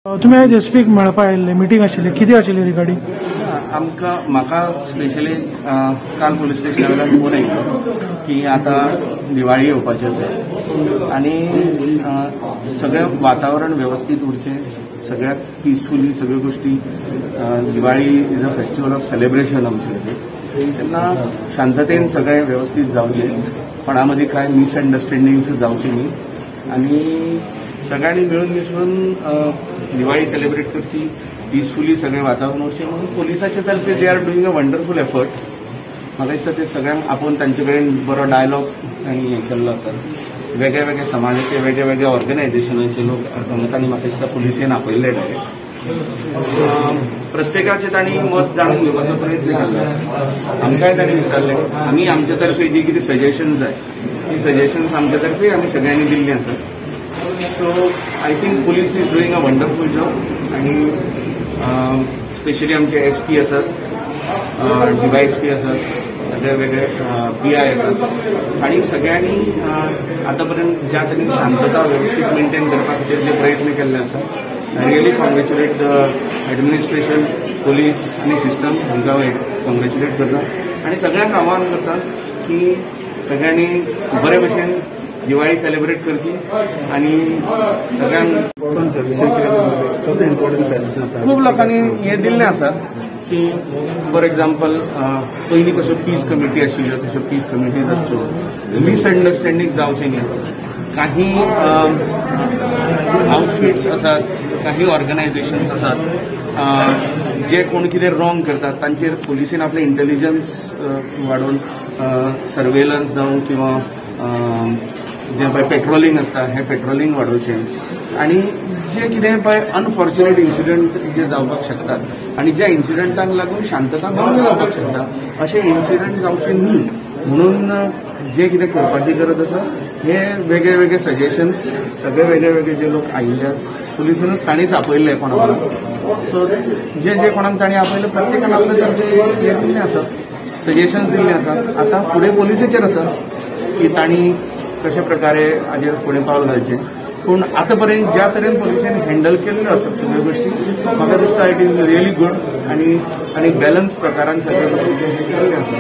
तुमी आयज एसपीक मेळपा आयिल्ले, मिटींग आशिल्ली, कितें आशिल्ली रिगार्डिंग? आमकां म्हाका स्पेशली काल पुलीस स्टेशना वयल्यान फोन आयलो की आतां दिवाळी येवपाची आसा आनी सगळें वातावरण वेवस्थीत उरचें, सगळ्याक पिसफुली सगळ्यो गोश्टी. Diwali is a festival of celebration आमचे खातीर, तेन्ना शांततेन सगळें वेवस्थीत जावचें, कोणा मदीं कांय मिसअंडरस्टँडिंग्स जावचें न्ही आनी सगळ्यांनी मेळून मिसळून दिवाळी सेलिब्रेट करची, पिसफुली सगळें वातावरण उरचें म्हणून पोलिसाचे तर्फे they are doing a wonderful effort. म्हाका दिसता ते सगळ्यांक आपोवन तांचे कडेन बरो डायलॉग तांणी हें केल्लो आसा. वेगळे वेगळे समाजाचे वेगळे वेगळे ऑर्गनायझेशनाचे लोक आसा, तांणी म्हाका दिसता पुलिसेन आपयल्ले डायरेक्ट. प्रत्येकाचे तांणी मत जाणून घेवपाचो प्रयत्न केल्लो आसा. आमकांय तांणी विचारलें, आमी आमचे तर्फे जी कितें सजेशन्स जाय ती सजेशन्स आमचे तर्फे आमी सगळ्यांनी दिल्लीं आसात. So I think police is doing a wonderful job आनी स्पेशली आमचे एस पी आसात, डीवायएसपी आसात, सगळे वेगळे पी I आसात आनी सगळ्यांनी आतां पर्यंत ज्या तरेन शांतता वेवस्थीत मेंटेन करपा खातीर जे प्रयत्न केल्ले आसात, I really congratulate the administration, police आनी सिस्टम हांकां कॉंग्रेच्युलेट करता आनी सगळ्यांक आवाहन करता की सगळ्यांनी बरे भशेन दिवाळी सेलिब्रेट करची आनी सगळ्यांक खूब लोकांनी हें दिल्लें आसा की फॉर एग्जाम्पल पयलीं कश्यो पीस कमिटी आशिल्ल्यो तश्यो पीस कमिटीज आसच्यो, मिसअंडरस्टँडींग जावचें न्ही. काही आउटफिट्स आसात, काही ऑर्गनायझेशन्स आसात जे कोण कितें रॉंग करतात तांचेर पुलिसेन आपलें इंटेलिजन्स वाडोवन सर्वेलन्स जावं किंवा जें पळय पेट्रोलिंग आसता हें पेट्रोलिंग वाडोवचें आनी जे कितें पळय अनफॉर्च्युनेट इन्सिडंट जे जावपाक शकतात आनी ज्या इन्सिडंटांक लागून शांतता भंग जावपाक शकता अशे इन्सिडंट जावचे न्ही म्हणून जे कितें करपाची गरज आसा हे वेगळे वेगळे सजेशन्स सगळे वेगळे वेगळे जे लोक आयिल्ले पुलिसानूच तांणीच आपयल्ले कोणाक. सो जे जे कोणाक तांणी आपयले प्रत्येकान आपले तर्फे हें दिल्लें आसा, सजेशन्स दिल्ले आसात. आतां फुडें पुलिसेचेर आसा की तांणी कशा प्रकारे हाजेर फुडें पावल घालचें. पूण आतां पर्यंत ज्या तरेन पुलिसेन हँडल केल्ल्यो आसात सगळ्यो गोश्टी म्हाका दिसता it is really good आनी आनी बॅलन्स प्रकारान सगळ्यो गोश्टी हें केल्लें आसा.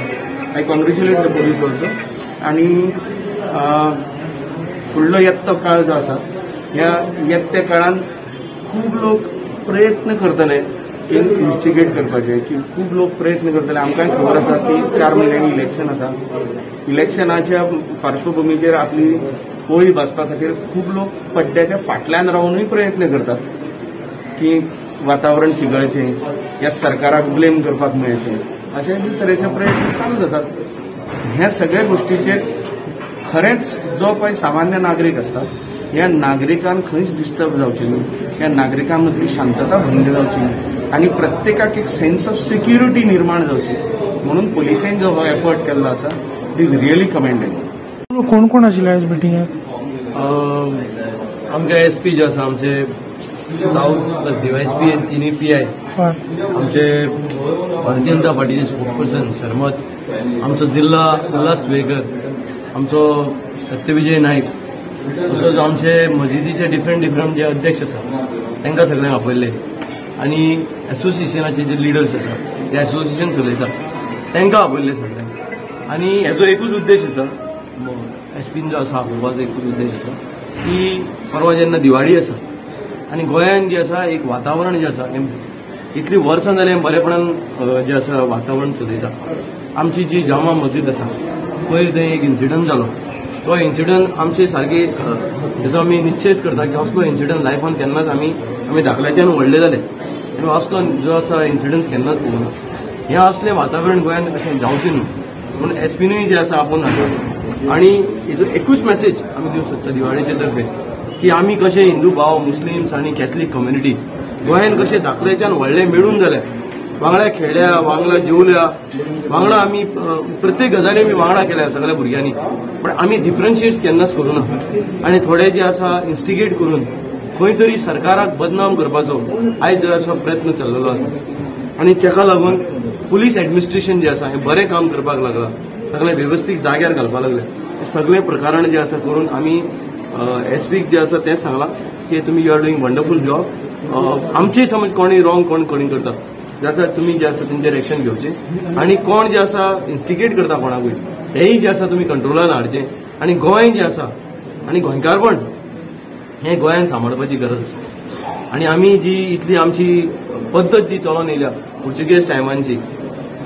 I congratulate the police also. आनी फुडलो येत्तो काळ जो आसा ह्या येत्या काळान खूब लोक प्रयत्न करतले की इन्स्टिगेट करपाचे, की खूब लोक प्रयत्न करतले. आमकांय खबर आसा की 4 म्हयन्यांनी इलेक्शन आसा, इलेक्शनाच्या पार्श्वभूमीचेर आपली पोळी भाजपा खातीर खूब लोक पड्ड्याच्या फाटल्यान रावनूय प्रयत्न करतात की वातावरण चिघळचें, ह्या सरकाराक ब्लेम करपाक मेळचें, अशे तरेचे प्रयत्न चालू जातात. ह्या सगळ्या गोश्टीचेर खरेंच जो पळय सामान्य नागरीक आसता ह्या नागरिकान खंयच डिस्टर्ब जावचें न्ही, ह्या नागरिकां मदली शांतता भंग जावची न्ही आनी प्रत्येकाक एक सेन्स ऑफ सिक्युरिटी निर्माण जावची म्हणून पुलिसेन जो हो एफर्ट केल्लो आसा it is really commendable. कोण कोण आशिल्ले आयज मिटिंगेक? आमकां एस पी जे आसा आमचे सावथ डीवायएसपी आनी तिनूय पी I, आमचे भारतीय जनता पार्टीचे स्पोक्सपर्सन शर्मत, आमचो जिल्हा उल्हास तुयेकर, आमचो सत्यविजय नायक, तसोच आमचे मजिदीचे डिफरंट डिफरंट जे अध्यक्ष आसा तांकां सगळ्यांक आपयल्ले आनी एसोसिएशनाचे जे लिडर्स आसा ते एसोसिएशन चलयता तांकां आपयल्ले सगळ्यांक. आनी हेजो एकूच उद्देश आसा, एसपीन जो आसा आपोवपाचो एकूच उद्देश आसा की परवा जेन्ना दिवाळी आसा आनी गोंयांत जें आसा एक वातावरण जें आसा इतलीं वर्सां जालीं बरेपणान जें आसा वातावरण चलयता. आमची जी जामा मस्जिद आसा पयर थंय एक इन्सिडंट जालो, तो इन्सिडंट आमचे सारके हेजो आमी निश्चेत करता की असलो इन्सिडंट लायफान केन्नाच आमी आमी धाकल्याच्यान व्हडले जाले आनी असलो जो आसा इन्सिडंट केन्नाच पळोवना. हें असलें वातावरण गोंयांत अशें जावचें न्हू म्हणून एसपीनूय जें आसा आपोवन हाडलें. आनी हेजो एकूच मॅसेज आमी दिवंक सोदता दिवाळेचे तर्फे की आमी कशे हिंदू भाव, मुस्लिम्स आनी कॅथलीक कम्युनिटी गोंयांत कशे धाकल्याच्यान व्हडले मेळून जाले, वांगडा खेळ्या, वांगडा जेवल्या, वांगडा आमी प्रत्येक गजाली आमी वांगडा केल्या सगळ्या भुरग्यांनी, पण आमी डिफरन्शिएट केन्नाच करूना. आनी थोडे जे आसा इन्स्टिगेट करून खंय तरी सरकाराक बदनाम करपाचो आयज असो प्रयत्न चल्लेलो आसा आनी ताका लागून पुलीस एडमिनिस्ट्रेशन जें आसा हें बरें काम करपाक लागलां, सगळें वेवस्थीत जाग्यार घालपाक लागलें. सगळें प्रकरण जें आसा करून आमी एसपीक जें आसा तें सांगलां की तुमी you are doing wonderful job. आमचे समज कोणी रॉंग कोण कोणी करता जाल्यार तुमी जे आसा तेंचेर एक्शन घेवचें आनी कोण जे आसा इन्स्टिगेट करता कोणाकूय हेंय जें आसा तुमी कंट्रोलान हाडचें आनी गोंय जें आसा आनी गोंयकारपण हें गोंयान सांबाळपाची गरज आसा. आनी आमी जी इतली आमची पद्दत जी चलोन येयल्या पुर्तुगेज टायमांची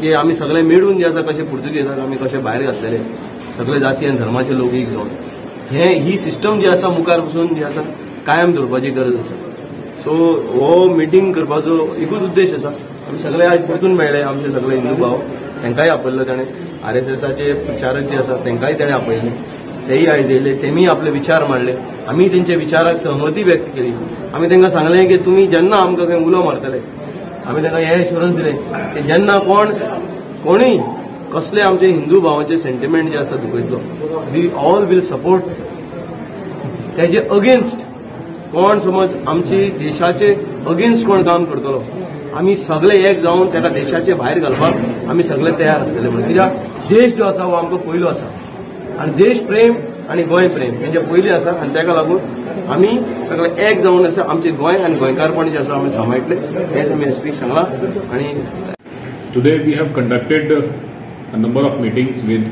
की आमी सगळे मेळून जे आसा कशे पुर्तुगेजाक आमी कशे भायर घातलेले सगळे जाती आनी धर्माचे लोक एक जावन हे ही सिस्टम जी आसा मुखार पसून जी आसा कायम दवरपाची गरज आसा. सो हो मिटींग करपाचो एकूच उद्देश आसा. आमी सगळे आज परतून मेळ्ळे आमचे सगळे हिंदू भाव तांकांय आपयल्लो ताणें, आरएसएसाचे प्रचारक जे आसा तांकांय ताणें आपयल्ले, तेय आयज येयले, तेमी आपले विचार मांडले, आमी तेंच्या विचाराक सहमती व्यक्त केली. आमी तांकां सांगलें की तुमी जेन्ना आमकां खंय उलो मारतले आमी तांकां हें एश्युरन्स दिलें की जेन्ना कोणूय कसले आमचे हिंदू भावांचे सेंटिमेंट जे आसा दुखयतलो we all will support तेजे अगेन्स्ट कोण समज आमची देशाचे अगेन्स्ट कोण काम करतलो आमी सगळे एक जावन ताका देशाचे भायर घालपाक आमी सगळे तयार आसतले. म्हणून कित्याक देश जो आसा हो आमकां पयलो आसा आनी देश प्रेम आनी गोंय प्रेम हेंचे पयलीं आसा आनी ताका लागून आमी सगळे एक जावन आसा आमचें गोंय आनी गोंयकारपण जें आसा आमी सांबाळटले हें आमी एसपीक सांगलां. आनी today we have conducted a number of meetings with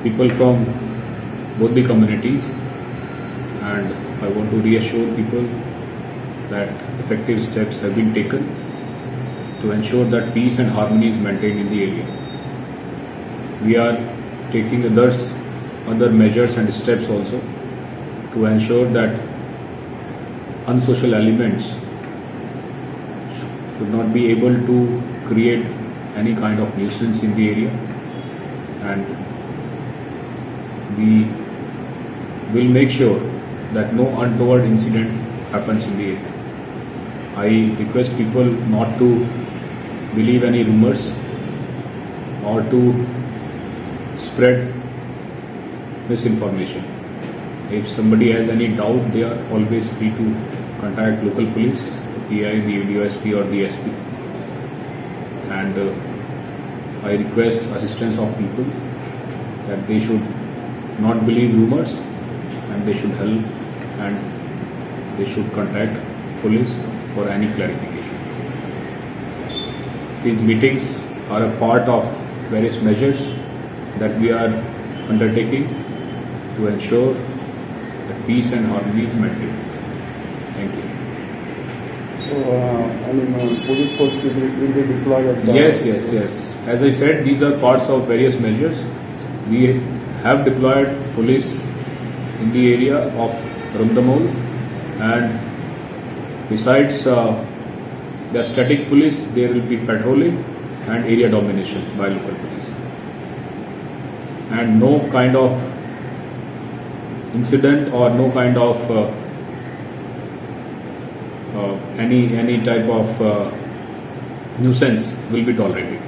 people from both the communities and I want to reassure people that effective steps have been taken to ensure that peace and harmony is maintained in the area. We are taking other measures and steps also to ensure that unsocial elements should not be able to create any kind of nuisance in the area, and we will make sure that no untoward incident happens in the area. I request people not to believe any rumors or to spread misinformation. If somebody has any doubt, they are always free to contact local police, the PI, the DSP or the SP. And I request assistance of people that they should not believe rumors and they should help and they should contact police for any clarification. These meetings are a part of various measures that we are undertaking to ensure that peace and harmony is maintained. Thank you. So, police force will be deployed at the... Yes. As I said, these are parts of various measures. We have deployed police in the area of Rumdamol, and besides the static police, there will be patrolling and area domination by local police. And no kind of incident or no kind of any type of nuisance will be tolerated.